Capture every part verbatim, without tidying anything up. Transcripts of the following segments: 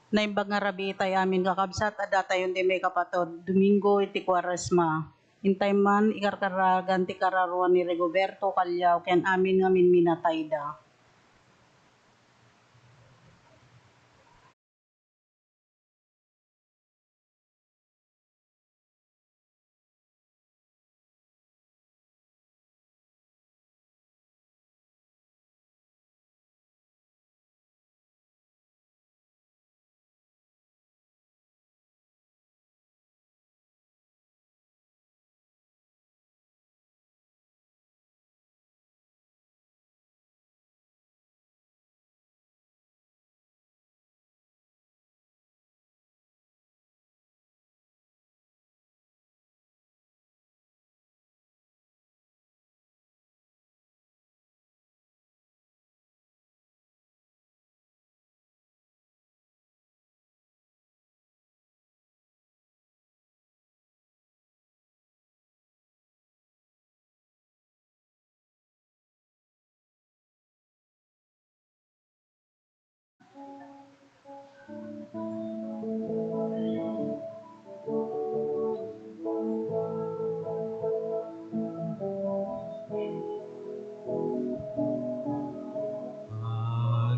Naimbag nga rabii tay amin, kakabsat, adda tayon ti maikapatod Domingo iti Kuaresma. Intay man, ikarkaragan ti kararuan ni Rigoberto Callao ken amin nga minminatayda.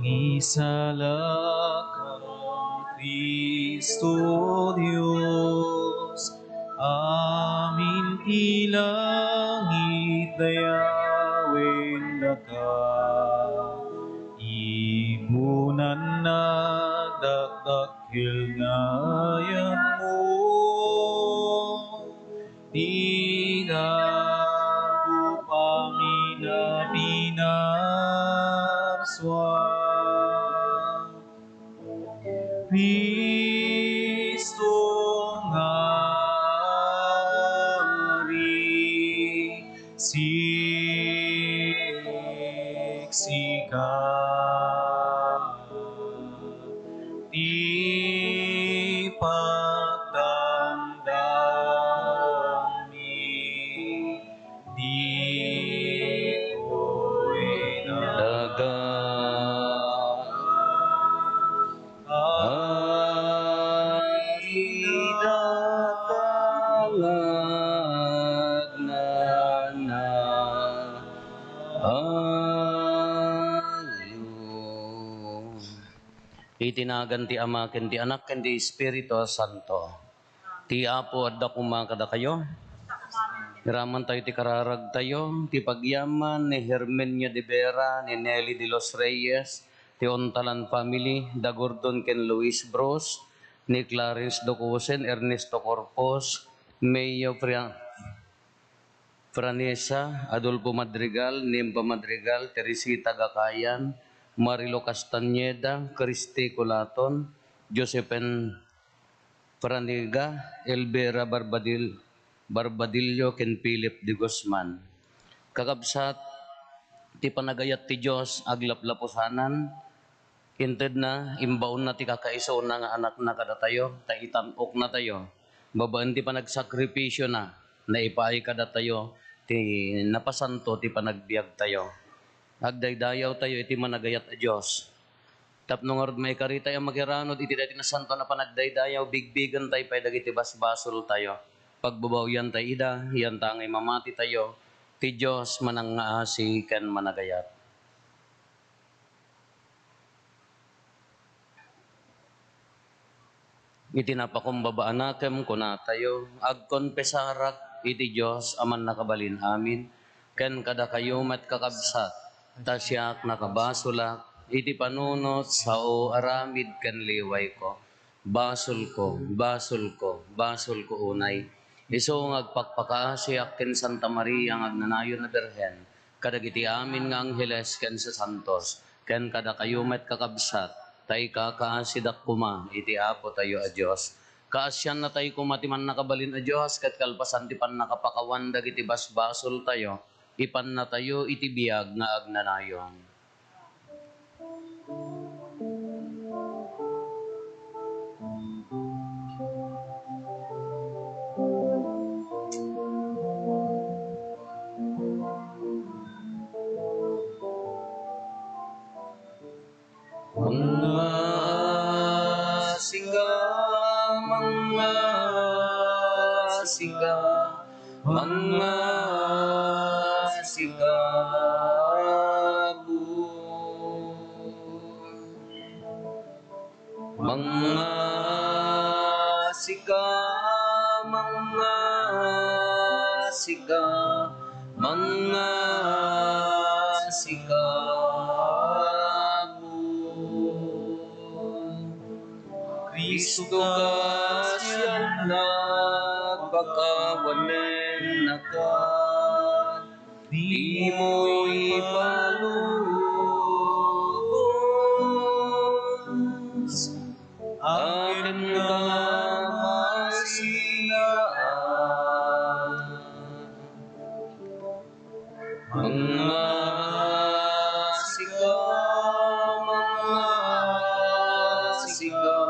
Mangisalakam, Cristo Dios, amin ti langit dayawendaka. Ibunan nagdakdakkel nga ayanmo, ti dagup amin a pinarsua. Cristo nga Ari, siksika ti pagdamdammi. Ditoy daga, Ari data nga agnanayon. Iti nagan ti Ama, ken ti Anak, ken ti Espiritu Santo. Ti Apo adda koma kadakayo. Iraman tayo ti kararagtayo, ti pagyaman ni Hermenio de Vera, ni Nelly de los Reyes, ti Ontalan family, da Gordon ken Luis Bros, ni Clarence Docusen, Ernesto Corpus, Mayo Fria-, Franesa, Adolfo Madrigal, Nimpa Madrigal, Teresita Gakayan, Marilo Castañeda, Christy Colaton, Josephine Franiga, Elvira Barbadil-, Barbadillo, ken Philip de Guzman. Kakabsat, ti panagayat ti Dios aglaplapusanan, intedna, imbaonna ti kakaisuna nga Anakna kadatayo, ta itan-oknatayo. Babaen ti panagsakripisyona, naipaay kadatayo ti napasanto ti panagbiagtayo. Agdaydayawtayo iti managayat a Dios. Tapno ngarud, maikaritay a makiranud iti daytoy nasantoan a panagdaydayaw, bigbigentay pay dagiti basbasoltayo. Pagbabaoyantay ida, yantangay mamatitayo, ti Dios manangngaasi ken managayat. Iti napakumbaba a nakem, kunatayo, agkonfesarak iti Dios a Mannakabalin-amin, ken kadakayo met, kakabsat, ta siak nakabasolak iti panunot, sao, aramid ken liwayko. Basolko, basolko, basolko unay. Isu nga agpakpakaasiak ken Santa Maria nga agnanayon a Birhen, kadagiti amin nga angheles ken sasantos, ken kadakayo met, kakabsat, ta ikakaasidak koma iti Apotayo a Dios. Kaasiannatay koma ti Mannakabalin a Dios ket kalpasan ti pannakapakawan dagiti basbasoltayo, ipannatayo iti biag nga agnanayon. sika, mangnga sika, Apo. Mangnga sika, mangnga sika, mangnga sika, Apo. Kristo, kasiannak, pakawanennaka, dimo ipalubos, akin ka masinaan. Mangnga sika, mangnga sika,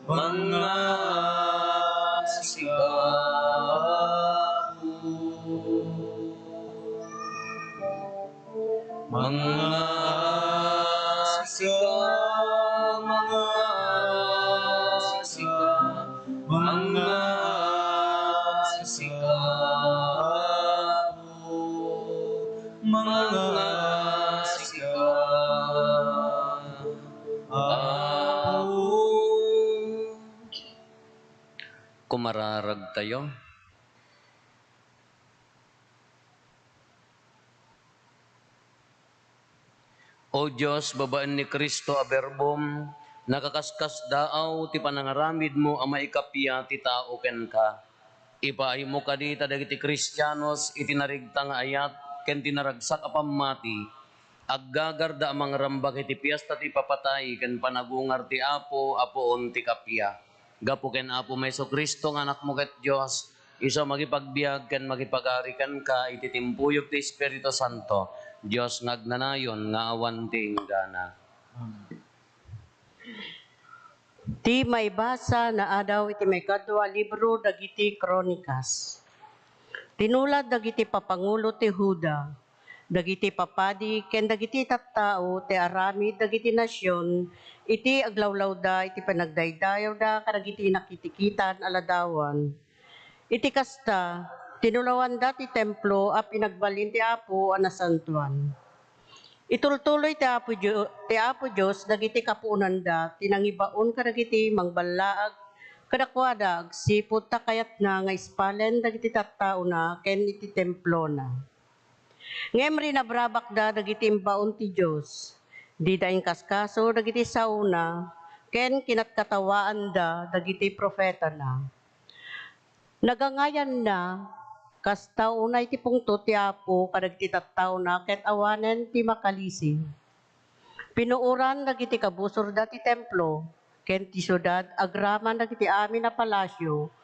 mangnga sika, Apo. Mangnga sika, mangnga sika, mangnga sika, Apo. Mangnga sika, Apo. Kumararagtayo. O Dios, babaen ni Cristo a Berbom, nakakaskasdaaw ti panangaramidmo a maikappia ti tao kenka. Ipaaymo kadi ta dagiti Kristianos iti narigta nga ayat ken ti naragsak a pammati, aggagarda a mangrambak iti piesta ti ipapatay ken panagungar ti Apo a puon ti kappia. Gapu ken Apomi Jesu-Cristo nga Anakmo ket Dios, isu a makipagbiag ken makipagari kenka iti timpuyog ti Espiritu Santo, Dios nga agnanayon nga awan ti inggana. Amen. Ti maibasa naadaw iti maikadua a libro dagiti Kronikas. Tinulad dagiti papangulo ti Juda, dagiti papadi ken dagiti tattao ti aramid dagiti nasion iti aglawlawda iti panagdaydayawda kadagiti nakitikitan a ladawan. Iti kasta, tinulawanda ti templo a pinagbalin ti Apo a nasantoan. Itultuloy ti Apo Dio-, ti Apo Dios dagiti kapuonanda ti nangibaon kadagiti mangballaag kadakuada agsipud ta kayatna nga ispalen dagiti tattaona ken iti templona. Ngem rinabrabakda dagiti imbaon ti Dios. Dida inkaskaso dagiti saona ken kinatkatawaanda dagiti profetana. Nagangayanna, kasta unay ti pungtot ti Apo kadagiti tattaona ket awanen ti makalisi. Pinuoran dagiti kabusorda ti templo ken ti siudad agraman dagiti amin a palasio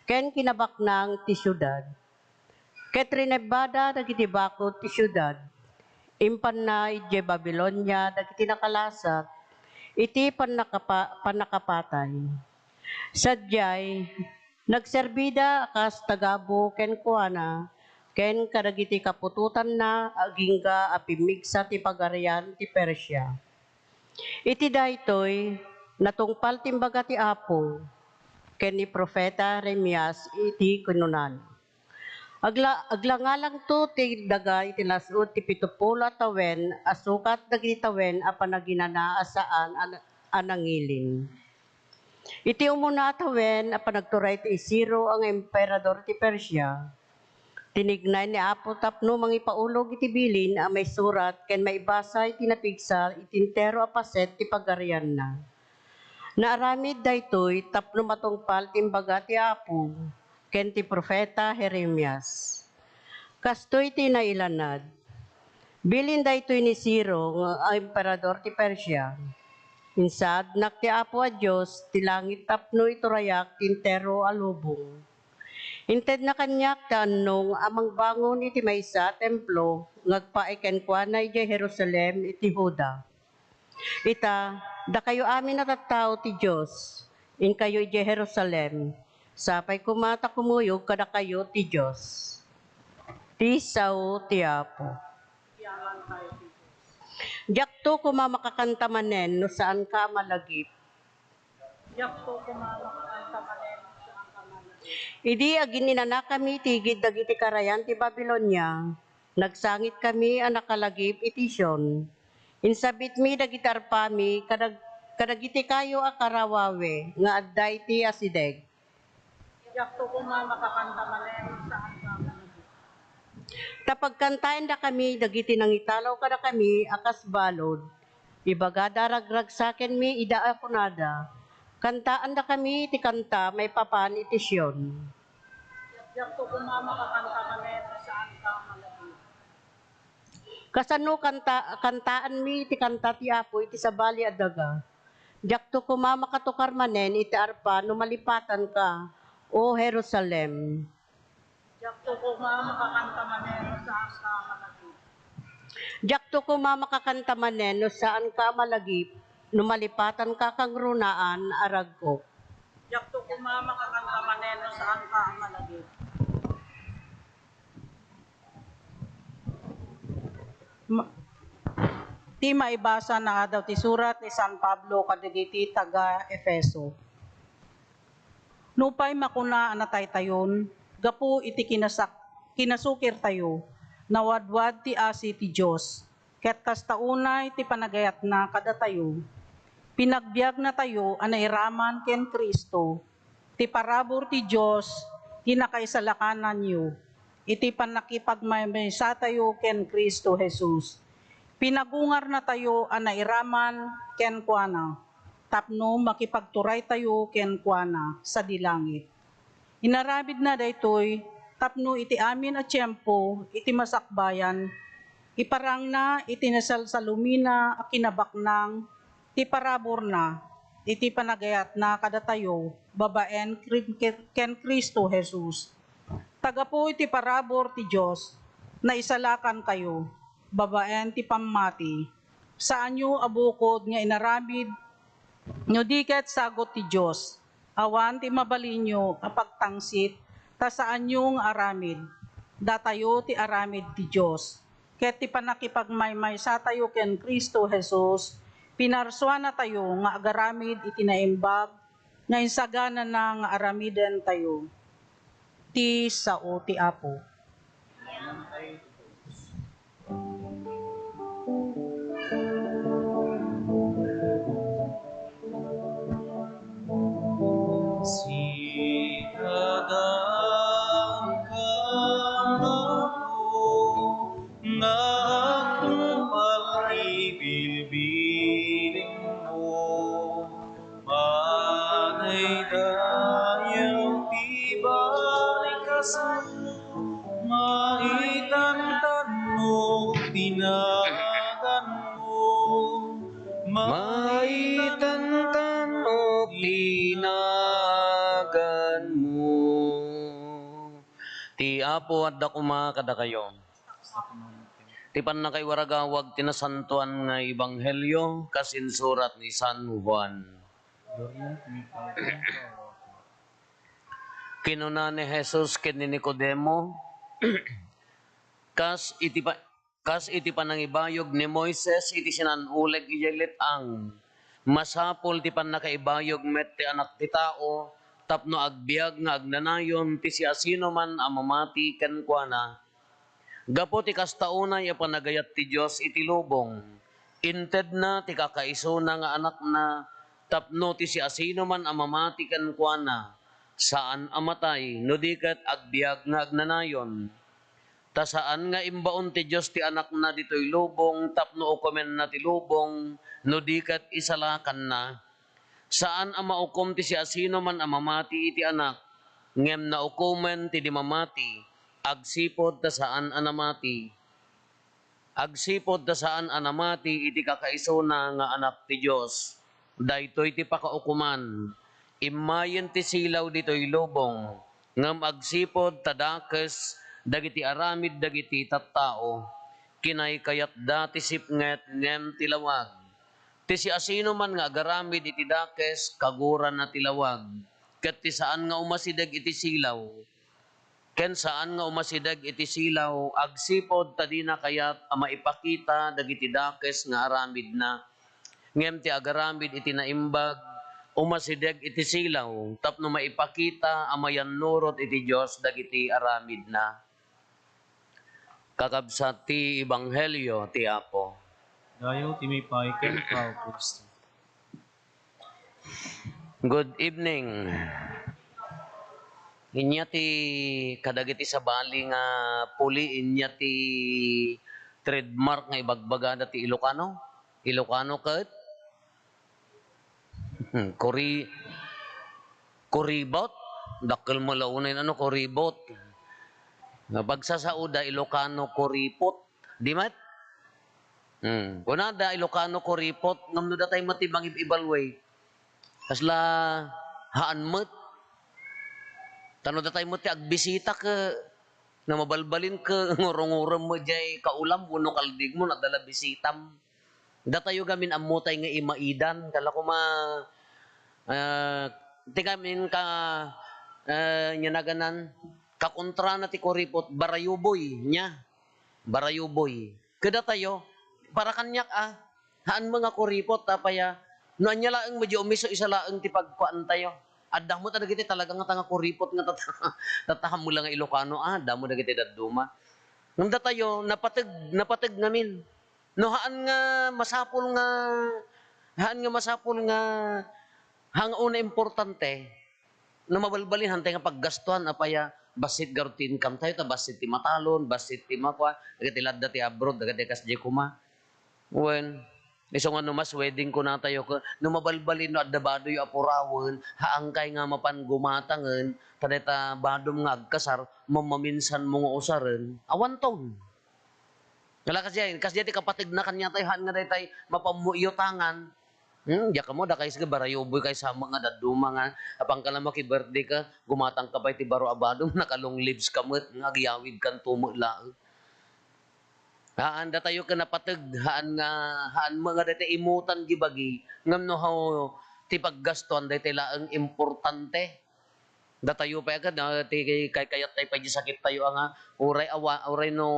ken kinabaknang ti siudad. Ket rinebbada dagiti bakod ti siudad. Impanna idiay Babilonia dagiti nakalasat iti pannakapa-, pannakapatay. Sadiay, nagserbida a kas tagabu kenkuana ken kadagiti kaputotanna agingga a pimmigsa ti pagarian ti Persia. Iti daytoy, natungpal ti imbaga ti Apo ken ni profeta Jeremias iti kinunana, Agla-, aglangalangto ti daga iti las-ud ti pitupulo a tawen a sukat dagiti tawen a panaginana a saan a, a nangilin. Iti umuna a tawen a panagturay ti Ciro a nga emperador ti Persia, tinignay ni Apo tapno mangipaulog iti bilin a maisurat ken maibasa iti napigsa iti entero a paset ti pagarianna. Naaramid daytoy tapno matungpal ti imbaga ti Apo ken ti profeta Jeremias. Kastoy ti nailanad. Bilin daytoy ni Ciro nga emperador ti Persia. Insaadnak ti Apo a Dios ti langit tapno iturayak ti entero a lubong. Intedna kaniak ti annong a mangbangon iti maysa a templo nga agpaay kenkuana idiay Jerusalem iti Juda. Ita, dakayo amin a tattao ti Dios, inkayo idiay Jerusalem, sapay koma ta kumuyog kadakayo ti Dios. Ti sao ti Apo. Diakto koma makakanta manen no saanka a malagip. Diakto koma makakanta manen no saanka a malagip. Idi agin-inanakami ti igid dagiti karayan ti Babilonia, nagsangitkami a nakalagip iti Sion. Insabitmi dagiti arpami kadag-, kadagiti kayo a karawawe nga adda iti asideg. Diakto koma makakanta manen no saanka a malagip. Ta pagkantaendakami dagiti nangitalaw kadakami a kas balud, ibagada a ragragsakenmi ida a kunada, "Kantaendakami ti kanta maipapan iti Sion." Diakto koma makakanta manen no saanka a malagip. Kasano kanta-, kantaanmi ti kanta ti Apo iti sabali a daga? Diakto koma makatukar manen iti arpa no malipatanka, O Jerusalem. Diakto koma makakanta manen no saanka a malagip. Diakto koma makakanta manen no saanka a malagip, no malipatanka kangrunaan a ragkok. Diakto koma makakanta manen no saanka a malagip. Ma-, ti maibasa nga adaw ti surat ni San Pablo kadagiti taga-Efeso. Nupay makuna a nataytayon gapu iti kinasak-, kinasukirtayo, nawadwad ti asi ti Dios, ket kasta unay ti panagayatna kadatayo. Pinagbiagnatayo a nairaman ken Cristo, ti parabur ti Dios ti nakaisalakananyo iti pannakipagmaymaysatayo ken Cristo Jesus. Pinagungarnatayo a nairaman kenkuana tapno makipagturaytayo kenkuana sadi langit. Inaramidna daytoy tapno iti amin a tiempo iti masakbayan, iparangna iti nasalsalumina a kinabaknang ti paraburna iti panagayatna kadatayo babaen kri-, ken Cristo Jesus. Ta gapu iti parabur ti Dios, naisalakankayo babaen ti pammati. Saanyo a bukod nga inaramid no di ket sagut ti Dios. Awan ti mabalinyo a pagtangsit, ta saanyo nga aramid. Datayo ti aramid ti Dios. Ket ti pannakipagmaymaysatayo ken Cristo Jesus, pinarsuanatayo nga agaramid iti naimbag nga insaganana nga aramidentayo. Ti sao ti Apo. Sika daan ka, Apo, nga agtungpal ti bilbilinmo. Manay dayaw ti balikasmo, maitantanmo ti naganmo. Maitantanmo ti naganmo. Ti Apo adda koma kadakayo. Ti pannakaiwaragawag ti nasantoan nga ebanghelio kas insurat ni San Juan. Kinuna ni Jesus ken ni Nicodemo, kas iti pa-, kas iti panangibayog ni Moises iti sinan-uleg idiay let-ang, masapul ti pannakaibayog met ti Anak ti Tao tapno agbiag nga agnanayon ti siasinoman a mamati kenkuana. Gapu ti kasta unay a panagayat ti Dios iti lubong, intedna ti kakaisuna nga Anakna tapno ti siasinoman a mamati kenkuana, saan a matay no di ket agbiag nga agnanayon. Ta saan nga imbaon ti Dios ti Anakna ditoy lubong tapno ukomenna ti lubong no di ket isalakanna. Saan a maukom ti siasinoman a mamati iti Anak, ngem naukomen ti di mamati, agsipud ta saan a namati. Agsipud ta saan a namati iti kakaisuna nga Anak ti Dios. Daytoy ti pakaukoman. Immayen ti silaw ditoy lubong, ngem agsipud ta dakes dagiti aramid dagiti tattao, kinaykayatda ti sipnget ngem ti lawag. Ti siasinoman nga agaramid iti dakes, kagurana ti lawag, ket ti saan nga umasideg iti silaw, ken saan nga umasideg iti silaw agsipud ta dina kayat a maipakita dagiti dakes nga aramidna. Ngem ti agaramid iti naimbag, umasideg iti silaw tapno maipakita a mayannurot iti Dios dagiti aramidna. Kakabsat ti ebanghelio ti Apo. Dayaw ti maipay kenka, O Cristo. Good evening. Inya ti kadagiti sabali nga puli, inya ti trademark nga ibagbagada ti Ilocano. Ilocano ket Hmm, kuri-, kuribot? Dakkel met la unay, ano, kuribot. Nga pagsasaoda, Ilocano, kuripot. Di met? Hmm. Kunada, Ilocano, kuripot. Ngem no datay met ti mangib-evaluate, kasla haan met. Ta no datay met ti agbisita ket, no mabalbalin ket ngurungurem met jay kaulam wenno kaldigmo, no adda la bisitam. Datayo gamin ammotay nga imaidan, kala koma, ah, ti gamin ka, ah, nia naganan, kakontrana ti kuripot, barayuboy, nia. Barayuboy. Kadatayo, para kaniak, ah, haan met nga kuripot, apay a, no ania laeng met diay umiso, isu laeng ti pagkuantayo. Adda met dagiti talaga nga ta nga kuripot nga tata-, tatahan met la nga Ilocano, ah, adda met dagiti dadduma. Ngem datayo, napateg, napateg ngamin. No haan nga masapul nga, haan nga masapul nga, haan nga una importante, no mabalbalin, haantay nga paggastuan, apay a, bassit garud ti income tayo, ta bassit ti matalon, bassit ti makua, dagiti ladda ti abroad, dagiti kasdiay koma. Wen, isu nga no mas wedding kunatayo, ke-, no mabalbalin, no adda badoyo a purawen, haankay nga mapan gumatangen, ta dayta badom nga agkasar, mamaminsan mo nga usaren, awanton. Kala kasdiay, kasdiay ti kapategna kaniatayo, haan nga daytay mapammo iutangan. Hmm, diak ammo, dakay sige, barayuboy kay sama nga dadduma nga, apan ka la maki-birthday ka, gumatang ka pay ti baro a badom, naka-long lives ka met, nga agyawid kanto met laeng. Haan, datayo ket napateg, haan nga, haan met nga daytay imutan di bagi, ngem no, ti paggastuan, daytay laeng importante. Datayo pay a ket, ah, ti kaykayattayo pay di sakittayo a nga, uray awa-, uray no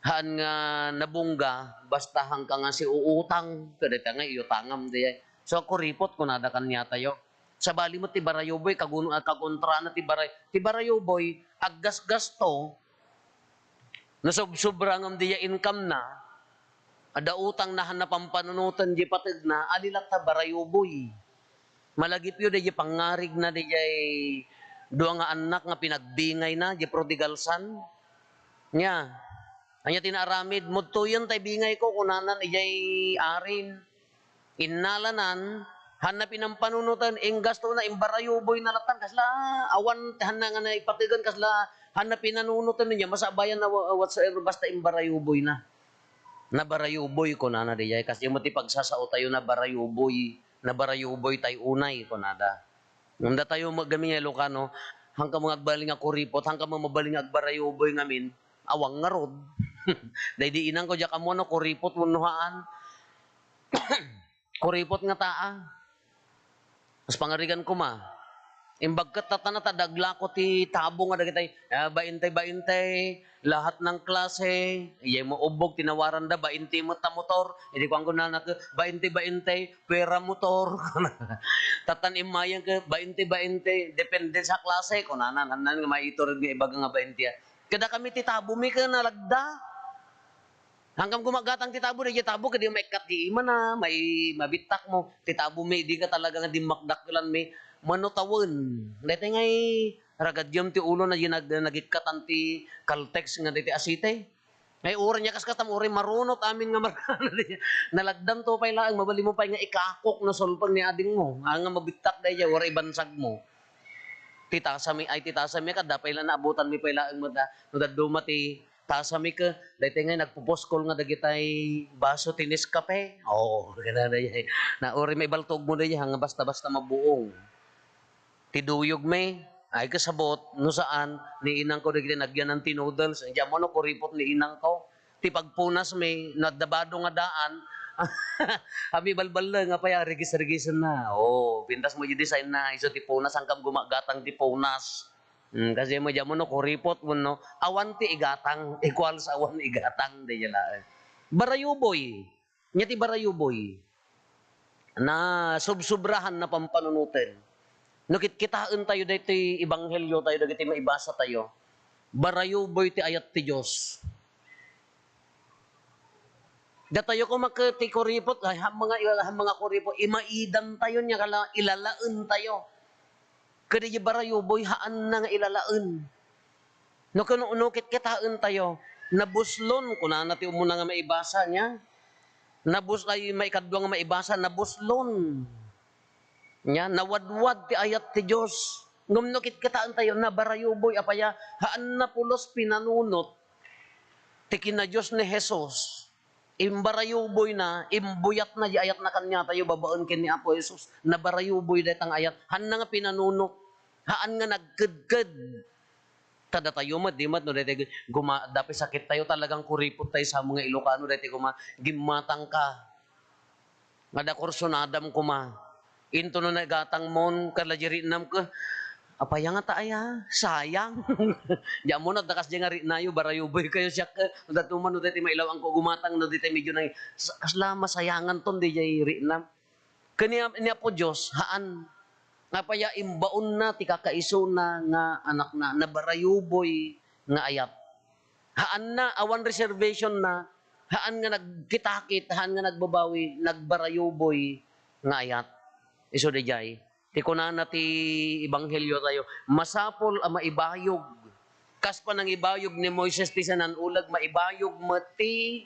haan nga nabungga, basta haanka nga siuutang, kadayta nga iutangam diay. So, kuripot kunada kaniatayo. Sabali met ti barayuboy, kagun-, ah, kakontrana ti baray-, ti barayuboy, aggasgasto, no sobsobra ngem diay income na, adda utangna, haan na pampanunoten diay pategna, ali latta barayuboy. Malagipyo diay pangngarigna diay dua nga annak nga pinagbingayna, diay prodigal son. Nia, ania ti naaramid? "Mudtoyen tay bingayko," kunana idiay arin. Innalanan, haan na pinampanunot, inggastona, imbarayuboyna lattan, kasla awan, haan na nga naipategen, kasla haan na pinanunoten, nia, masabayan na wha-, whatsoever, basta imbarayuboyna. "Nabarayuboy," kunana diay. Kasdiay met ti pagsasaotayo, "Nabarayuboy, nabarayuboy tay unay," kunada. Ngem datayo met gamin nga Ilocano, haanka met nga agbalin nga kuripot, haanka met mabalin nga agbarayuboy ngamin, awan ngarud. Daydi inangko, diak ammo no kuripot wenno haan. Kuripot nga taa. Mas pangarigan koma. Imbag ket tatana ta daglako ti tabo nga dagitay, ah, bainte-bainte, lahat ng klase, iyay mo ubbog, tinawaranda, bainte met ta motor. Idi kuan kunana ket, "Bainte-bainte, pera motor." Tatan immayen ket, "Bainte-bainte, depende sa klase," kunana, nan, nan nga maiturod nga ibaga nga bainte, ah. Kadakami ti tabo mi ket nalagda. Haanka met gumagatang ti tabo, daydiay tabo, ket di maikkat di imana, mai-, mabittak mo. Ti tabo mi, di ka talaga nga dimmakdakkelan mi, mano tawen. Daytoy ngay, ragadiam ti ulo na di nag-, nagikkatan ti Caltex nga daytoy asite. Ngay uray nia kaskastam, uray marunot amin nga mar-, nalagdanto pay laeng, mabalin mo pay nga ikakok no sulpeng ni adingmo. Haan nga mabittak daydiay, uray ibansag mo. Ti tasa mi, ay, ti tasa mi, kadda pay la naabutan mi pay laeng met, ah, no dadduma ti tasa mi ket, daytoy ngay nagpupuskol nga dagitay baso ti Nescafe. Oo, kada daydiay. Na, uray maibaltog mo daydiay, nga basta-basta mabuong. Ti duyog mi, ay, kasabot, no saan, ni inangko dagiti nagyanan ti noodles. Diammo no kuripot ni inangko. Ti pagpunas mi, no adda bado nga daan, ami balballeng, apay a, rigis-rigisenna. Oo, pintas mo di design na, isu ti punas, haanka met gumagatang ti punas. Hmm, kasdiay met diammo no kuripot wenno awan ti igatang, equals awan igatang, daydiay laeng. Barayuboy. Nia ti barayuboy. Nasubsubrahan na pampanunoten. No kitkitaentayo daytoy ebangheliotayo dagiti maibasatayo, barayuboy ti ayat ti Dios. Datayo koma ket ti kuripot, ay, haan nga, haan nga kuripot, imaidantayo nia kala ilalaentayo. Ket diay barayuboy, haanna nga ilalaen. No ket, no kitkitaentayo, nabuslon, kunana ti umuna nga maibasa nia. Nabus-, ay, maikadua nga maibasa, nabuslon. Nia, nawadwad ti ayat ti Dios. Ngem no kitkitaentayo, nabarayuboy, apay a, haanna pulos pinanunot ti kinadios ni Jesus. Imbarayuboyna, imbuyatna diay ayatna kaniatayo babaen ken ni Apo Jesus. Nabarayuboy dayta nga ayat. Haanna nga pinanunot. Haan nga nagkedked. Ta datayo met, di met, no, daytoy guma-, adda pay sakittayo, talagang kuripot tayo sa mga Ilocano, daytoy guma-, gimmatangka. Nga adda kursunadam koma. Into no naigatangmon, kala diay riknam ket, apay a ngata aya, sayang. Di ammon, adda kasdiay nga riknayo, barayuboykayo siak, no, dato man, no, daytoy mailaw-anko gumatang, no, daytoy medyo nang-, sa-, kasla masayanganton, diay riknam. Ken ni, ni Apo Dios, haan. Apay a, imbaonna ti kakaisuna nga anakna, nabarayuboy nga ayat. Haanna, awan reservation na, haan nga nagkitakit, haan nga nagbabawi, nagbarayuboy nga ayat. Isu diay, ti kunana ti ebangheliotayo, masapul a maibayog. Kas panangibayog ni Moises ti saan a uleg, maibayog met ti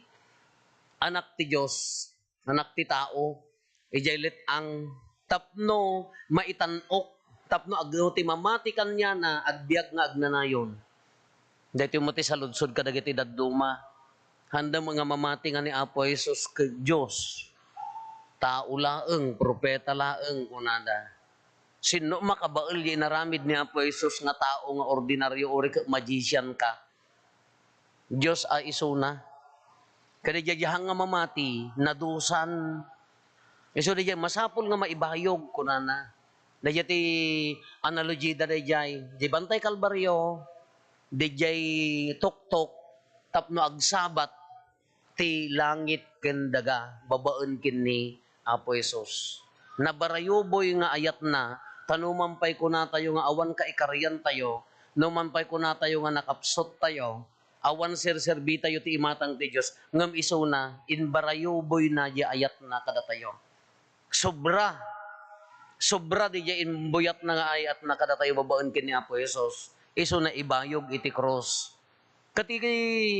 Anak ti Dios. Anak ti tao, idiay let-ang tapno maitan-ok, tapno ag-, no ti mamati kaniana, agbiag nga agnanayon. Daytoy met ti saludsod kadagiti dadduma. Haanda met nga mamati nga ni Apo Jesus ket Dios. Tao laeng, propeta laeng, kunada. Sinno makabael ya inaramid ni Apo Jesus nga tao nga ordinario, uray ket magician ka? Dios a isuna. Kadi diay haan nga mamati, nadusan. Isu diay, masapul nga maibayog, kunana. Daydiay ti analogy da daydiay. Di bantay Kalbario, daydiay tuktok, tapno agsabat ti langit ken daga, babaen ken ni Apo Jesus. Nabarayuboy nga ayatna, ta numan pay kunatayo nga awan kaikariantayo, numan pay kunatayo nga nakapsuttayo, awan serserbitayo ti imatang ti Dios, ngem isuna, imbarayuboyna diay ayatna kadatayo. Sobra. Sobra diay imbuyatna nga ayatna kadatayo babaen ken ni Apo Jesus. Isuna ibayog iti krus. Ket ti,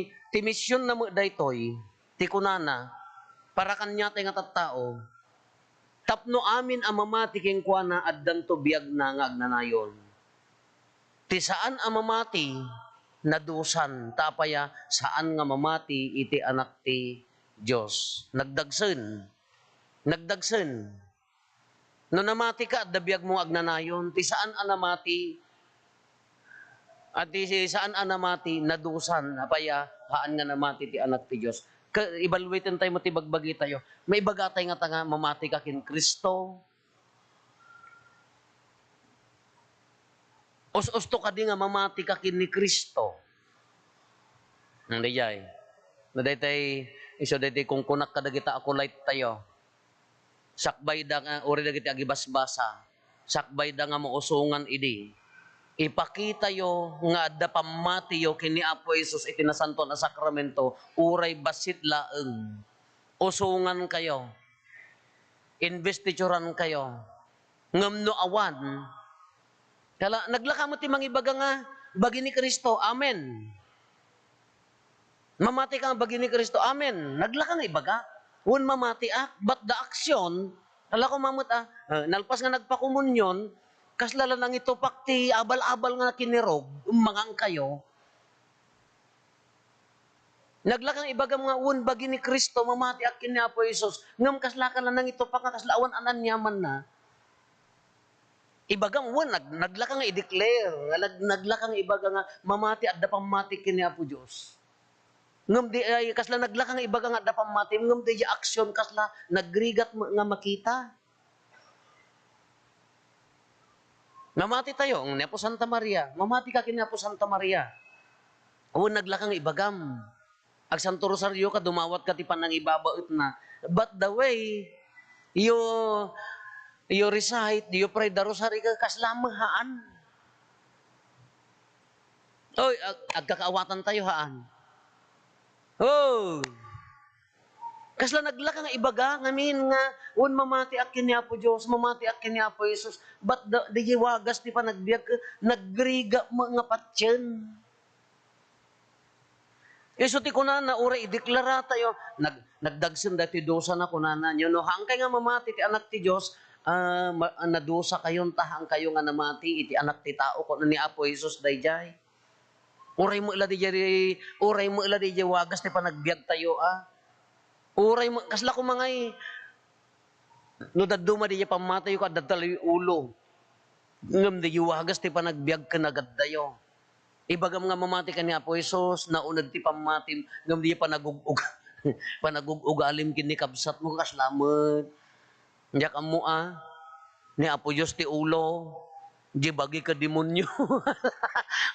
ti mision na met daytoy, ti kunana, para kaniatay nga tattao, tapno amin a mamati kenkuana, addanto biagna nga agnanayon. Ti saan a mamati, nadusan, ta apay a saan nga mamati iti Anak ti Dios. Nagdagsen. Nagdagsen. No namati ka, adda biagmo nga agnanayon. Ti saan a namati, a ti saan a namati, nadusan. Apay a, haan nga namati ti Anak ti Dios. Ka-, evaluaten tayo met ti bagbagi tayo. Maibaga tayo nga ta nga mamati ka ken Cristo. Us-usto kadi nga mamati ka ken ni Cristo. Ang dayjay. No daytay, isu daytay kungkunak kadagita a kulay tayo. Sakbayda nga, uri dagiti agibasbasa, sakbayda nga mausongan idi. Ipakitayo nga adda pammatiyo ken ni Apo Jesus iti nasantoan a sakramento, uray bassit laeng. Usongan kayo. Investituran kayo. Ngem no awan, kala, naglaka met ti mangibaga nga, "Bagi ni Cristo, amen." Mamati ka nga bagi ni Cristo, amen. Naglaka nga ibaga. Wen mamatiak, but the action, ala ko mamet a, eh, nalpas nga nagpakomunyon, kasla la nangitupak ti abal-abal nga kinirog, mangan kayo. Naglaka nga ibagam nga, "Wen bagi ni Cristo, mamatiak ken ni Apo Jesus." Ngem kasla ka la nangitupak nga kasla awan ananyamanna. Ibagam, wen, nag-, naglaka nga i-declare, nga nag-, naglaka nga ibaga nga mamati, adda pammati ken ni Apo Dios. Ngem di, ay, kasla naglaka nga ibaga nga adda pammati, ngem di action, kasla nagrigat ma-, nga makita. Mamati tayo, ni Apo Santa Maria. Mamati ka ken ni Apo Santa Maria. Wen, naglaka nga ibagam. Agsanto Rosario ka, dumawat ka ti panangibabaetna. But the way, You, you recite, you pray the rosary, ka-, kasla met, haan. Oy, ag-, agkakaawatan tayo, haan. Oh! Kasla naglaka nga ibaga ngamin nga, "Wen, mamatiak ken ni Apo Dios, mamatiak ken ni Apo Jesus." But the, di wagas ti panagbiag, nagrigat met nga patien. Isu ti kunana, uray ideklara tayo, nag-, nagdagsen daytoy dusana, kunana, "Nyo, no, haankay nga mamati ti Anak ti Dios, ah, ma-, ah, nadusa kayon ta haankayo nga namati iti Anak ti Tao," kuna ni Apo Jesus daydiay. Uray met la daydiay, uray met la daydiay wagas ti panagbiag tayo, ah. Uray met, kasla koma ngay, no dadduma daydiay pammatiyo, adda talayo ulo. Ngem daydiay wagas ti panagbiag ken nagaddayo. Ibagam nga mamati ka ni Apo Jesus, nauneg ti pammatim, ngem di panagug-ug-, panagug-ugalim ken ni kabsatmo, kasla met. Diak ammo a, ni Apo Dios ti ulo, di bagi ket demonyo.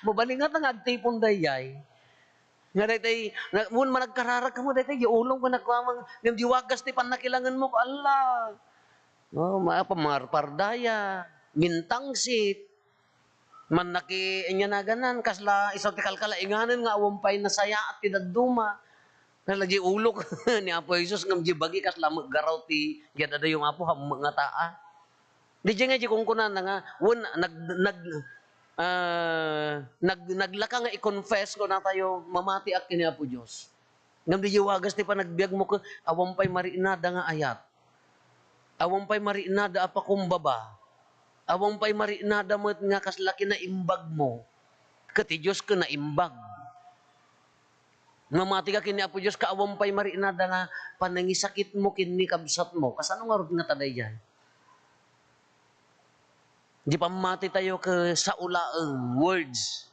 Mabalin nga ta nga agtipon daydiay. Nga daytoy, nga, wen managkararag kamo daytoy, di ulom nga nagkuamang, ngem di wagas ti pannakilangenmo, Allah. No, ma-, pamarpardaya, mintangsit. Mannaki-, ania naganan, kasla isu ti kalkalainganen nga awan pay nasayaat ti dadduma. Kasla di ulok ni Apo Jesus ngem di bagi kasla met garaw ti yadadayo nga Apo, hammo nga taa. Di di nga di kunkunana nga, wen, nag-, nag-, ah, nag-, naglaka nga i-confess, kunatayo, mamatiak ken ni Apo Dios. Ngem di wagas ti panagbiagmo ket awan pay marinada nga ayat. Awan pay marinada a pakumbaba. Awan pay marinada met nga kasla kinaimbagmo. Ket ti Dios ket naimbag. Mamati ka ken ni Apo Dios, ket awan pay marinada nga panangisakitmo ken ni kabsatmo. Kasano ngarud ngata daydiay? Di pammati tayo ket sao laeng, words.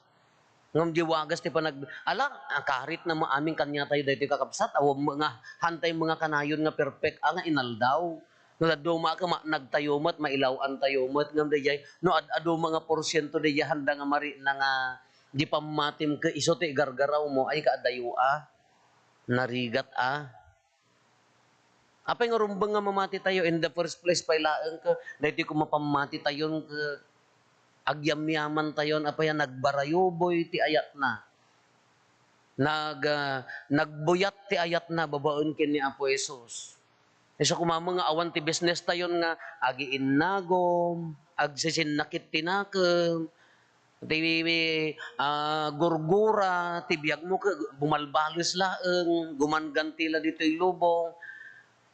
Ngem di wagas ti panag-, ala, ah, karit na maamin kaniatayo daytoy, kakabsat, awan met nga, hantay met nga kanayon nga perfect, ah, nga inaldaw. No dadduma ket maanag tayo met, mailaw-an tayo met, ngem daydiay, no ad-adu met nga porsiento daydiay handa nga marina nga di pammatim ket isu ti igargarawmo, ay, kaadayo, ah. Narigat, ah. Apay nga rumbeng nga mamati tayo? In the first place pay laeng ket daytoy koma pammati tayon ket agyamyaman tayon, apay a nagbarayuboy ti ayatna. Nag-, ah, nagbuyat ti ayatna babaen ken ni Apo Jesus. Isu koma met nga awan ti business tayon nga agiinnagom, agsisinnakit ti nakem, ti, ah, gurgura ti biagmo ket bumalbales laeng, gumangganti la ditoy lubong.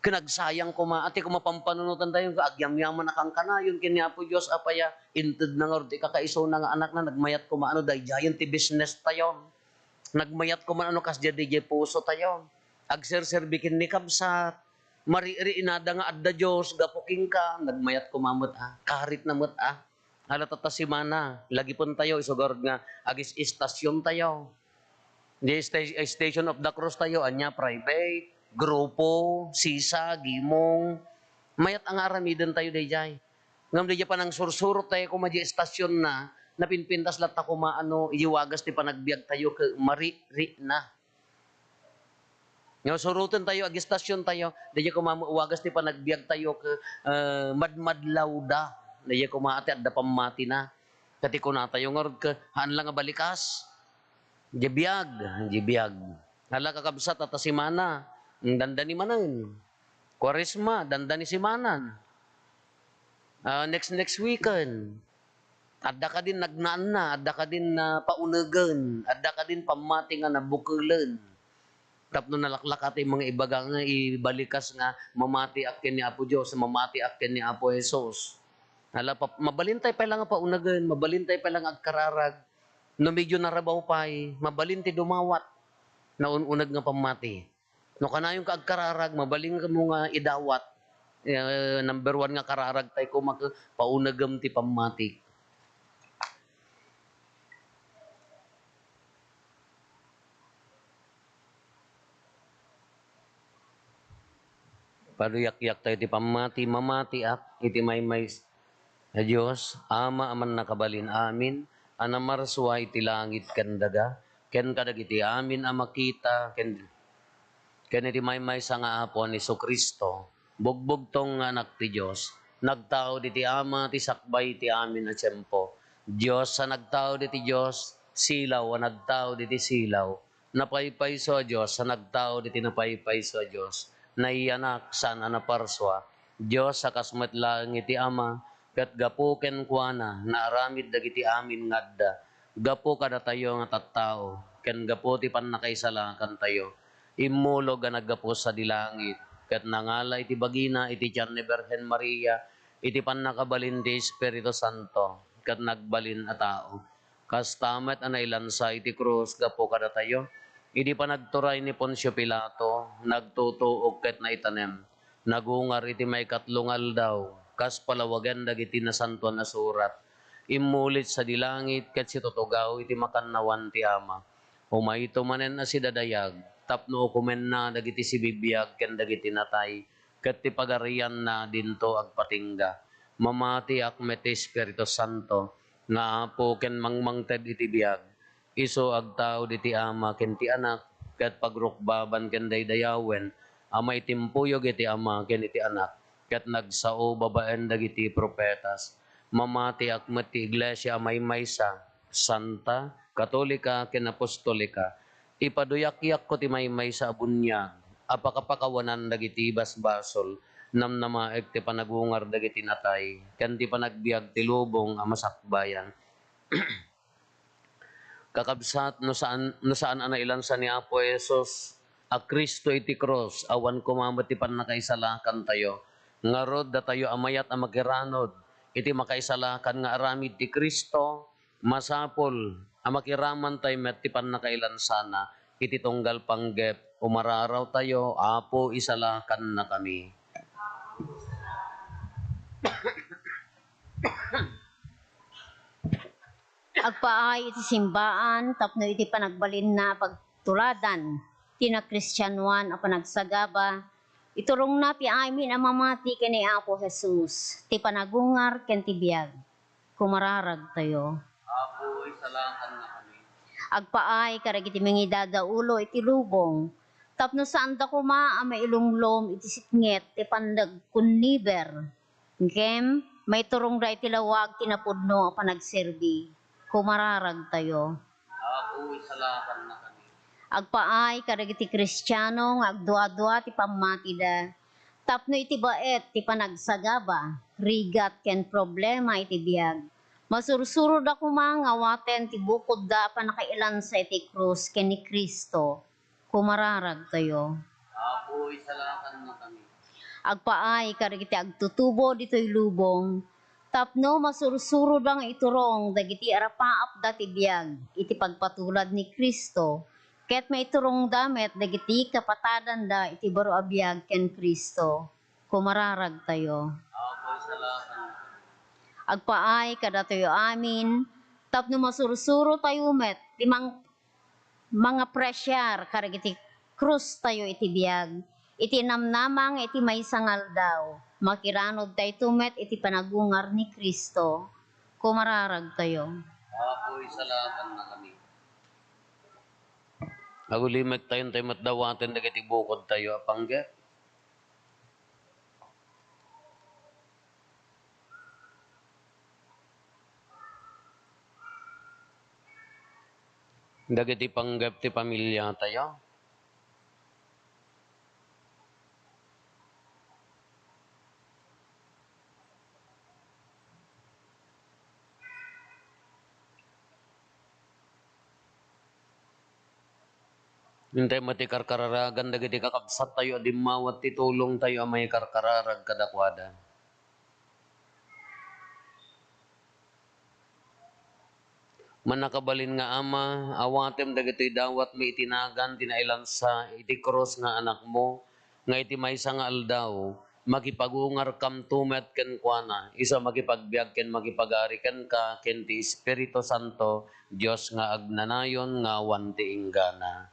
Ket nagsayang koma, a ti koma pampanunotan tayo, agyamyaman a kankanayon ken ni Apo Dios, apay a, inted na ngarud ti kakaisuna nga anakna, nagmayat koma, ano, daydiayen ti business tayo. Nagmayat koma, ano, kasdiay daydiay puso tayo. Agserserbi ken ni kabsat, maririinada nga adda Dios gapu kenka, nagmayat koma met, a, karit na met, a. Ala, tatta simana, lagipen tayo, isu garud nga agis-istasyon tayo. Di sta-, Station of the Cross tayo, ania, private, grupo, sisa, gimong. Mayat a nga aramiden tayo daydiay. Ngem daydiay panangsursurot tayo koma di istasyon na, napinpintas latta koma, ano, idiay wagas ti panagbiag tayo ket mariri na. Nga suroten tayo, agistasyon tayo, daydiay koma met wagas ti panagbiag tayo ket, eh, madmadlawda. Daydiay koma a ti adda pammatina. Ket ti kunatayo ngarud ket, haan la nga balikas. Diay biag, diay biag. Ala, kakabsat, tatta simana, dandani manen. Kuaresma, dandani simanan. Ah, next, next weekend. Adda kadin nagnaanna, adda kadin napaunegen, adda kadin pammati nga nabukelen. Tapno nalaklaka ti mga ibaga nga ibalikas nga mamatiak ken ni Apo Dios, mamatiak ken ni Apo Jesus. Ala, pa-, mabalintay pay la nga paunegen, mabalintay pay la nga agkararag. No medyo narabaw pay, mabalin ti dumawat. Naun-uneg nga pammati. No kanayonka agkararag, mabalin kamo nga idawat. Eh, number one nga kararag tayo, koma ket paunegem ti pammati. Paduyakyak tayo ti pammati, mamatiak iti maymay-, A Dios, Ama a mannakabalin-amin, a namarsua iti langit ken daga, ken kadagiti amin a makita, ken, ken iti maymaysa nga Apo a ni Jesu-Cristo, Bugbugtong nga Anak ti Dios, nagtaud iti Ama ti sakbay ti amin a tiempo. Dios a nagtaud iti Dios, silaw a nagtaud iti silaw. Napaypayso a Dios a nagtaud iti napaypayso a Dios. Naiyanak, saan a naparsua. Dios a kas met laeng iti Ama, ket gapu kenkuana, naaramid dagiti amin nga adda. Gapu kadatayo nga tattao, ken gapu ti pannakaisalakantayo, immulog a naggapu sadi langit, ket nangala iti bagina iti tian ni Birhen Maria, iti pannakabalin ti Espiritu Santo, ket nagbalin a tao. Kasta met a nailansa iti krus gapu kadatayo, idi panagturay ni Poncio Pilato, nagtutuok ket naitanem. Nagungar iti maikatlo nga aldaw, kas palawagen dagiti Nasantoan a Surat. Immulit sadi langit ket situtugaw iti makannawan ti Ama. Umayto manen a sidadayag, tapno ukomenna dagiti sibibiag ken dagiti natay, ket ti pagarianna dinto agpatingga. Mamatiak met ti Espiritu Santo, nga Apo ken mangmangted iti biag. Isu agtaud iti Ama ken ti Anak, ket pagrukbaban ken daydayawen a maitimpuyog iti Ama ken iti Anak, ket nagsao babaen dagiti profetas. Mamatiak met ti iglesia a maymaysa, santa, katolika, ken apostolika. Ipaduyakyakko ti maymaysa a buniag a pakapakawanan dagiti basbasol, namnamaek ti panagungar dagiti natay, ken ti panagbiag ti lubong a masakbayan. Kakabsat, no saan, no saan a nailansa ni Apo Jesus a Cristo iti krus, awan koma met ti pannakaisalakantayo. Ngarud, datayo a mayat a makiranud iti makaisalakan nga aramid ti Cristo, masapul a makiramantayo met ti pannakailansana iti tunggal panggep. Umararawtayo, Apo, isalakannakami. Agpaay iti simbaan tapno iti panagbalinna a pagtuladan ti nakristianoan a panagsagaba, iturongna ti amin a mamati ken ni Apo Jesus, ti panagungar ken ti biag. Kumararagtayo. Apo, isalakannakami. Agpaay kadagiti mangidadaulo iti lubong, tapno saanda koma a mailumlom iti sipnget ti panagkunniber. Ngem maiturongda iti lawag ti napudno a panagserbi. Kumararagtayo. Apo, isalakannakami. Agpaay kadagiti Kristiano nga agduadua ti pammatida, tapno iti baet ti panagsagaba, rigat ken problema iti biag, masursuroda koma nga awaten ti bukodda a pannakailansa iti krus ken ni Cristo. Kumararagtayo. Apo, isalakannakami. Agpaay kadagiti agtutubo ditoy lubong, tapno masursuroda nga iturong dagiti arapaapda ti biag iti pagpatulad ni Cristo, ket maiturongda met dagiti kapapadanda iti baro a biag ken Cristo. Kumararagtayo. Apo, isalakannakami. Agpaay kadatayo amin, tapno masursurotayo met ti mang-, mangapresiar kadagiti krustayo iti biag, iti namnama nga iti maysa nga aldaw, makiranudtayto met iti panagungar ni Cristo. Kumararagtayo. Apo, isalakannakami. Agulimektayo, intay met dawaten dagiti bukodtayo a panggep. Dagiti panggep ti pamiliatayo. Intay met ti karkararagan dagiti kakabsattayo a dimmawat ti tulongtayo a maikarkararag kadakuada. Mannakabalin nga Ama, awatem dagitoy dawatmi iti nagan ti nailansa iti krus nga Anakmo, nga iti maysa nga aldaw, makipagungarkamto met kenkuana, isu a makipagbiag ken makipagari kenka ken ti Espiritu Santo, Dios nga agnanayon nga awan ti inggana.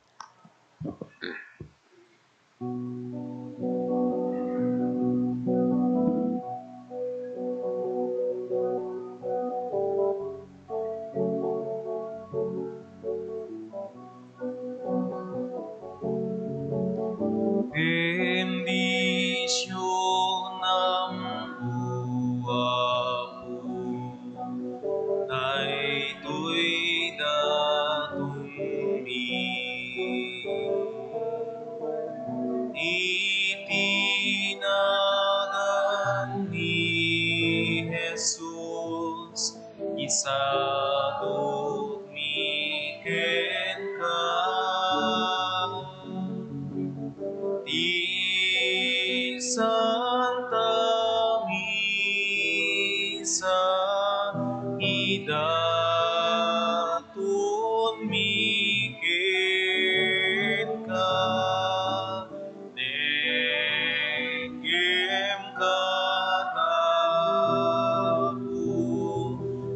Bendición. Satutmi kenka, ti Santa Misa, idatunmi kenka. Dengkem kataku,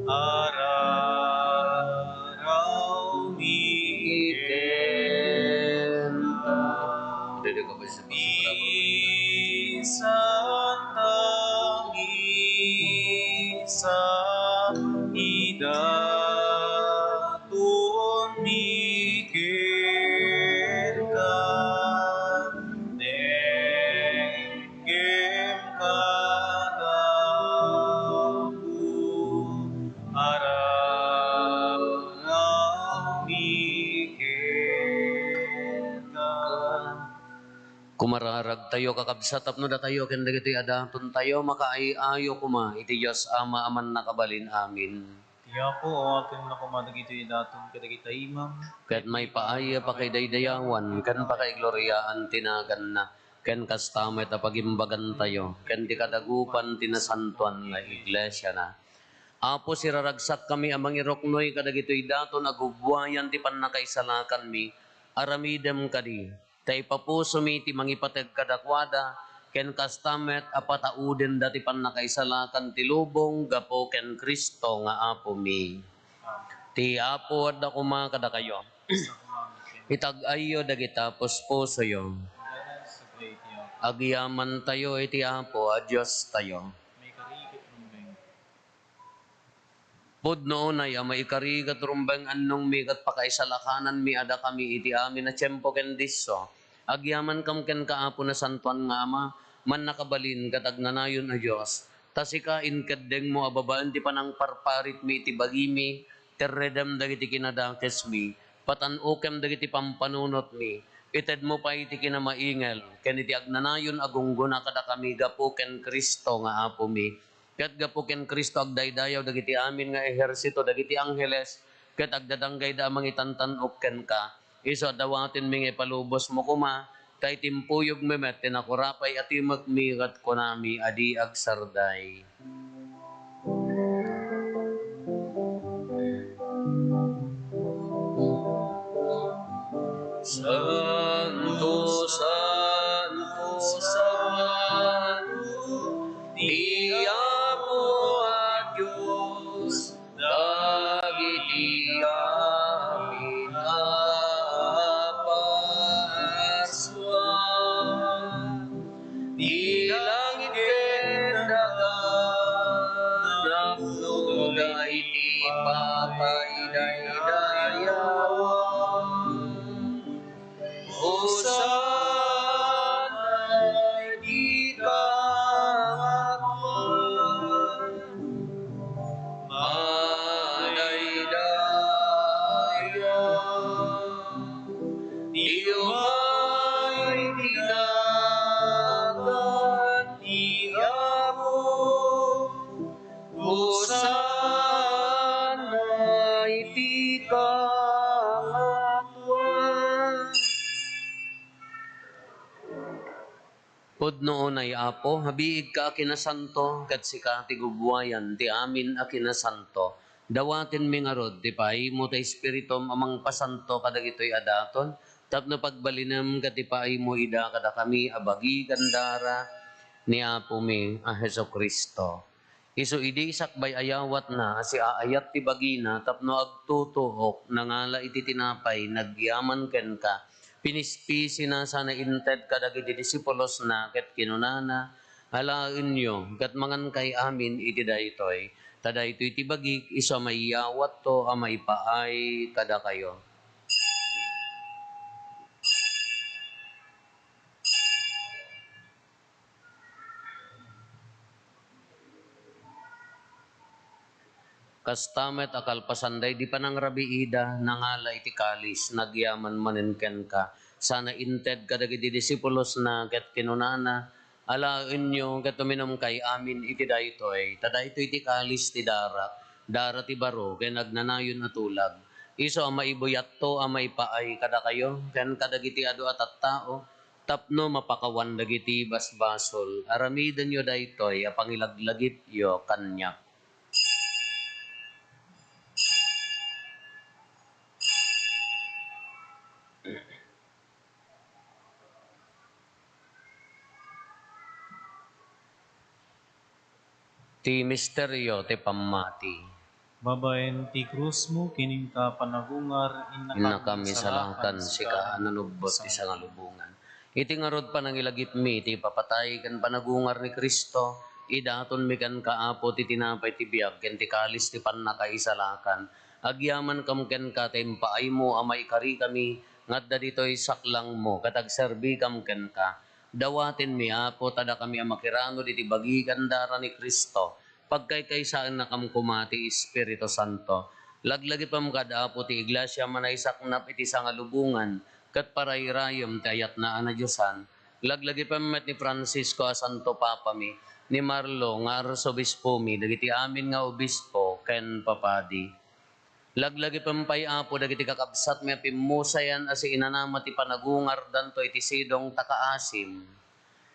ararawmi kenka. Dede ka ba sa Di Santa Misa, idatunmi kenka. Dengkem kataku, ararawmi kenka. Kumararagtayo, kakabsat, tapno datayo ken dagitoy a datontayo makaay-ayo koma iti Dios Ama a Mannakabalin-amin. Ti Apo, awatenna koma dagitoy a daton kadagita imam. Ket maipaay a pakidaydayawan ken pakaigloriaan ti naganna, ken kasta met a pagimbagantayo ken ti kadagupan ti nasantoan nga iglesiana. Apo, siraragsakami a mangiruknoy kadagitoy daton a gubbuayan ti pannakaisalakanmi. Aramidem kadi, ta ipapusomi ti mangipateg kadakuada, ken kasta met a pataudenda ti pannakaisalakan ti lubong gapu ken Cristo nga Apomi. Ti Apo adda koma kadakayo. Itag-ayyo dagita puspusoyo. Agyamantayo iti Apo a Diostayo. Pudno unay a maikari ket rumbeng annongmi ket pakaisalakananmi a dakami iti amin a tiempo ken disso. Agyamankam kenka, Apo, Nasantoan nga Ama, Mannakabalin ket Agnanayon a Dios. Ta sika, inkeddengmo a babaen ti panangparparitmi iti bagimi, terredem dagiti kinadakesmi, patan-okem dagiti pampanunotmi, itedmo pay ti kinamaingel ken iti agnanayon a gunggona kadakami gapu ken Cristo nga Apomi. Ket gapu ken Cristo, agdaydayaw dagiti amin nga ehersito dagiti angheles, ket agdadanggayda a mangitantan-ok kenka. Isu a dawatenmi nga ipalubosmo koma, ta itimpuyogmi met ti nakurapay a timekmi ket kunami a di agsarday. Santo, santo, santo, ti Apo a Dios dagiti amin a paaswan. Ti langit ken daga napnoda iti pakaidaydayawan. Hosanna iti kangatoan. Madaydaya ti umay ti nagan ti Apo. Hosanna iti kangatoan. Pudno unay, Apo, a biigka a kinasanto, ket sika ti gubbuayan ti amin a kinasanto. Dawatenmi ngarud ti paaymo ti Espiritum a mangpasanto kadagitoy a daton, tapno pagbalinem ket ipaaymo ida kadakami a bagi ken dara ni Apomi a Jesu-Cristo. Isu idi sakbay a yawatna a siaayat ti bagina tapno agtutuok, nangala iti tinapay, nagyaman kenka, pinispisina sana inted kadagiti disipulosna, ket kinunana, "Alaenyo, ket mangankay amin iti daytoy, ta daytoy ti bagik isu a maiyawatto a maipaay kadakayo." Kasta met a kalpasan daydi panangrabiida, nangala iti kalis, nagyaman manen kenka, sana inted kadagiti disipulosna, ket kinunana, "Alaenyo ket uminumkay amin iti daytoy, ta daytoy ti kalis ti darak, dara ti baro ken agnanayon a tulag. Isu a maibuyatto a maipaay kadakayo ken kadagiti adu a tattao tapno mapakawan dagiti basbasol. Aramidenyo daytoy a pangilaglagipyo kaniak. Ti misterio ti pammati. Babaen ti krusmo ken inka panagungar, innakami salakan sika a nanubbot ti sangalubongan. Iti ngarud panangilagipmi ti ipapatay ken panagungar ni Cristo, idatonmi kenka, Apo, ti tinapay ti biag ken ti kalis ti pannakaisalakan. Agyamankam kenka ta impaaymo a maikarikami nga adda ditoy saklangmo ket agserbikam kenka. Dawatenmi, Apo, ta dakami a makiranud iti bagi ken dara ni Cristo, pagkaykaysaennakam koma ti Espiritu Santo. Laglagipem kad, Apo, ti Iglesia a manaisaknap iti sangalubongan ket parayrayem ti ayatna a nadiosan. Laglagipem met ni Francisco a Santo Papami, ni Marlo nga Arsobispomi, dagiti amin nga obispo ken papadi. Laglagipem pay, Apo, dagiti kakabsatmi a pimmusayan a siinanama ti panagungardanto iti sidong ta kaasim.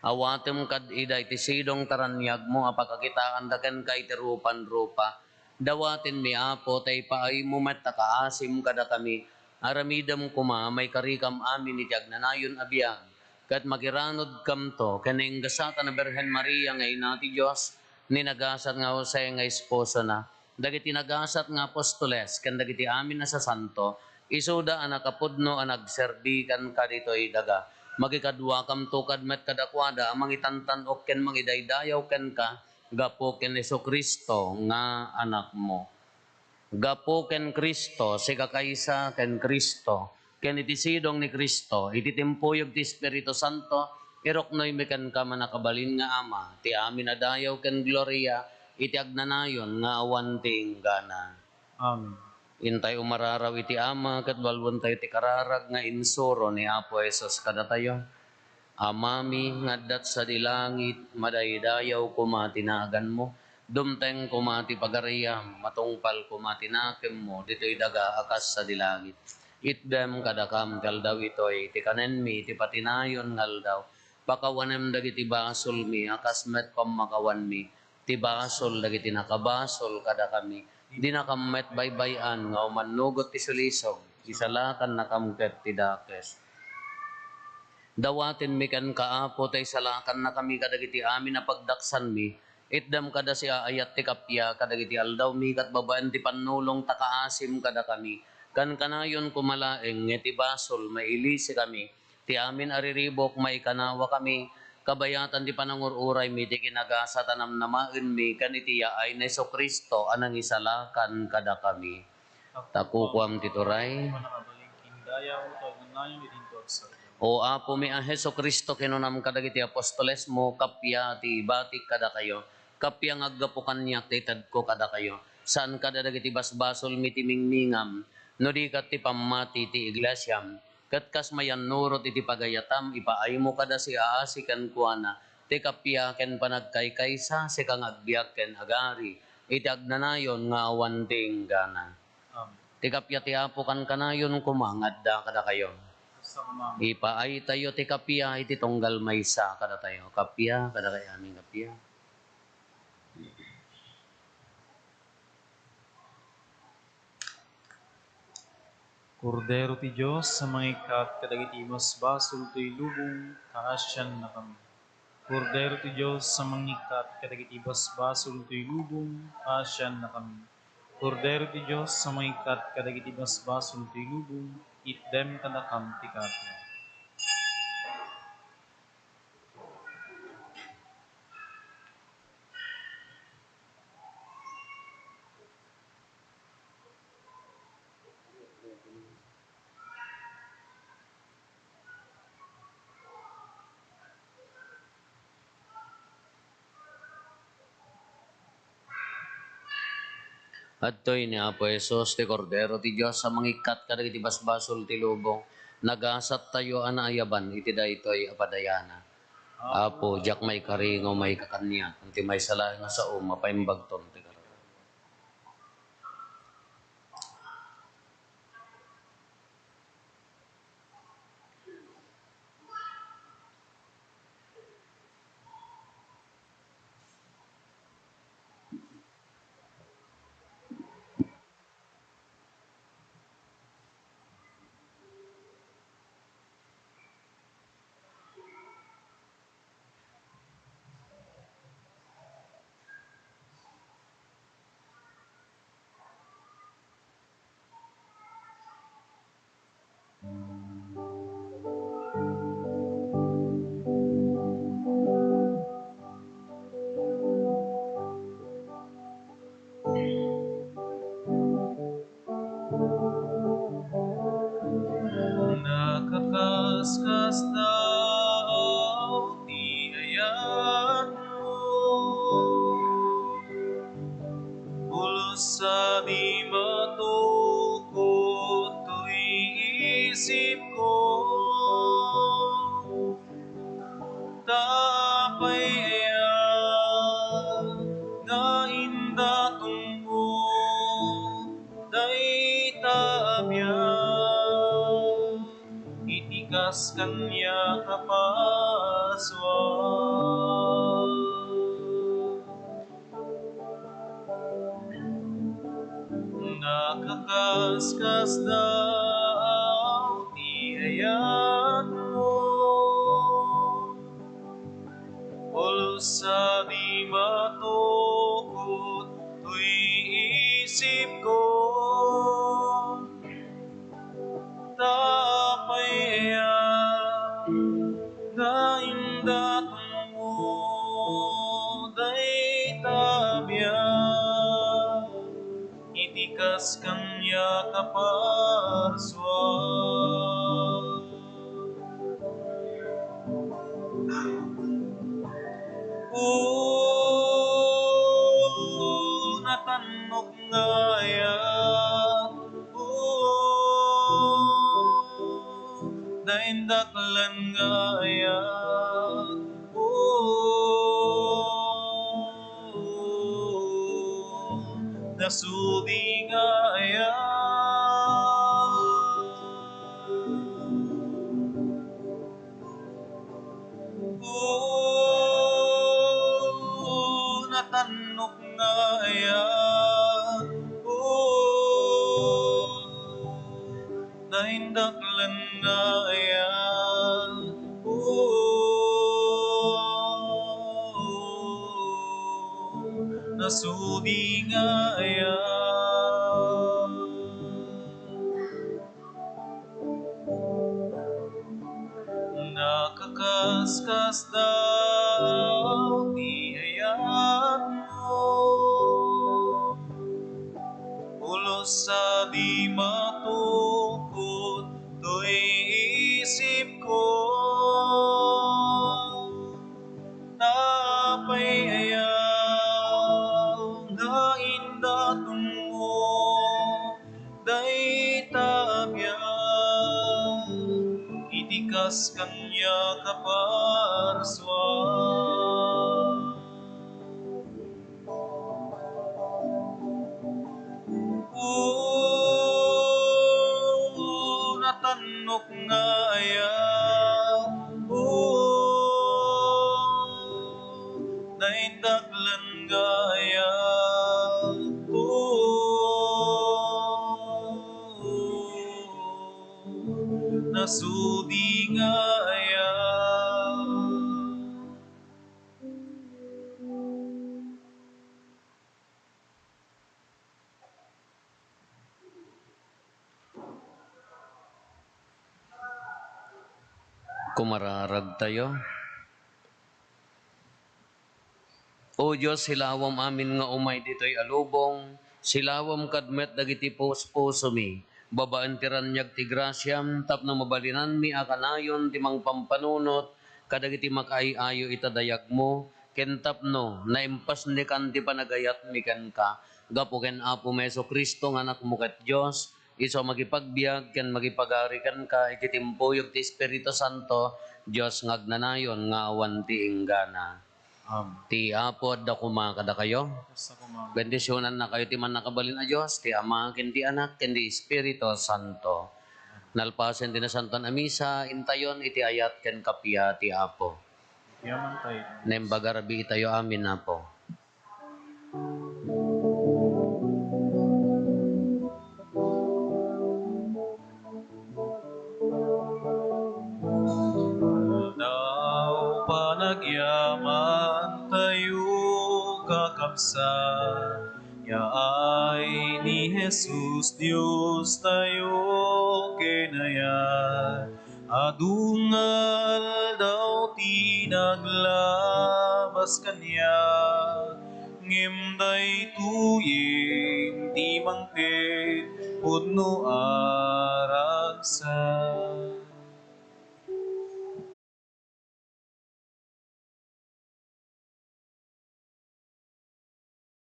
Awatem kad ida iti sidong ta raniagmo a pakakitaanda kenka iti rupan-rupa. Dawatenmi, Apo, ta ipaaymo met ta kaasim kadakami. Aramidem koma a maikarikam amin iti agnanayon a biag, ket makiranudkamto ken nainggasatan a Birhen Maria nga Ina ti Dios, ni nagasat nga Jose nga esposona, dagiti nagasat nga apostoles, ken dagiti amin a sasanto, isuda a nakapudno a nagserbi kenka ditoy daga. Makikaduakamto kad met kadakuada a mangitantan-ok ken mangidaydayaw kenka gapu ken Jesu-Cristo nga Anakmo. Gapu ken Cristo, sika kaysa ken Cristo, ken iti sidong ni Cristo, iti timpuyog ti Espiritu Santo, iruknoymi kenka, Mannakabalin nga Ama, ti amin a dayaw ken gloria iti agnanayon nga awan ti inggana. Amen. Intay umararaw iti Ama, ket walwentayo ti kararag nga insuro ni Apo Jesus kadatayo. Amami nga adda sadi langit, madaydayaw koma ti naganmo. Dumteng koma ti pagariam, matungpal koma ti nakemmo ditoy daga a kas sadi langit. Itdem kadakam ti aldaw itoy ti kanenmi iti patinayon nga aldaw. Pakawanem dagiti basolmi a kas met pammakawanmi ti basol dagiti nakabasol kadakami. Dinakam met baybay-an nga umannugot ti sulisog, isalakannakam ket ti dakes. Dawatenmi kenka, Apo, ta isalakannakami kadagiti amin a pagdaksanmi. Itdem kada siaayat ti kappia kadagiti aldawmi ket babaen ti pannulong ta kaasim kadakami. Kankanayon koma laeng nga iti basol, mailisikami. Ti amin a riribuk, maikanawakami, kabayatan ti panangur-uraymi, ti kinagasat a namnamaenmi, ken iti yaay ni Jesu-Cristo a nangisalakan kadakami. Ta kukuam ti turay. O Apomi a Jesu-Cristo, kinunam kadagiti apostolesmo, kappia ti ibatik kadakayo, kappia nga aggapu kaniak ti itedko kadakayo. Saan kada dagiti basbasolmi ti mingmingam, no di ket ti pammati ti iglesiam. Ket kas mayannurot iti pagayatam, ipaaymo kada siaasi kenkuana ti kappia ken panagkaykaysa, sika nga agbiag ken agari iti agnanayon nga awan ti inggana. Amen. Ti kappia ti Apo kankanayon koma nga adda kadakayo. Ipaaytayo ti kappia iti tunggal maysa kadatayo. Kappia, kadakayo amin kappia. Kordero ti Dios a mangikkat kadagiti basbasol toy lubong, kaasiannakami. Kordero ti Dios a mangikkat kadagiti basbasol toy lubong, kaasiannakami. Kordero ti Dios a mangikkat kadagiti basbasol toy lubong, itdem kadakam ti kappia. Adtoy ni Apo Jesus, ti Kordero ti Dios a mangikkat kadagiti basbasol ti lubong. Nagasattayo a naayaban iti daytoy a padayana. Apo, diak maikari nga umayka kaniak, ti maysa laeng nga sao, mapaimbagton ti kararag. Sadi matukod toy isipko, ta apay aya nga indatongmo dayta a biag iti kas kaniak a parsua. Nakaskasdaaw ti ayatmo, pulos sadi matukod toy isipko. Ta apay aya nga indatongmo dayta a biag iti kas kaniak a parsua. O natannok nga ayat, o naindaklan nga ayat, o nasudi nga ayat. O natannok nga ayat, o naindaklan nga ayat, o nasudi nga ayat. Nakaskasdaaw ti ayatmo, pulos sadi matukod toy isipko. Ta apay aya nga indatongmo dayta a biag iti kas kaniak a parsua. O natannok nga ayat, o naindaklan nga ayat, o nasudi nga ayat. Kumararagtayo. O Dios, silawam amin nga umay ditoy a lubong, silawam kad met dagiti puspusomi, babaen ti raniag ti grasiam, tapno mabalinanmi a kanayon ti mangpampanunot kadagiti makaay-ayo ita dayagmo, ken tapno naimpasnekan ti panagayatmi kenka. Gapu ken Apomi Jesu-Cristo nga Anakmo ket Dios, isu a makipagbiag ken makipagari kenka iti timpuyog ti Espiritu Santo, Dios nga agnanayon nga awan ti inggana. Amen. Ti Apo adda koma kadakayo. Kasta koma. Bendisionannakayo ti Mannakabalin a Dios, ti Ama, ken ti Anak, ken ti Espiritu Santo. Nalpasen ti Nasantoan a Misa, intayon iti ayat ken kappia ti Apo. Naimbag a rabii tayo amin, Apo. Aldaw panagyamantayo, kakabsat, yaay ni Jesus Diostayo ken ayat. Adu nga aldaw ti naglabas kaniak, ngem daytoyen ti mangted pudno a ragsak.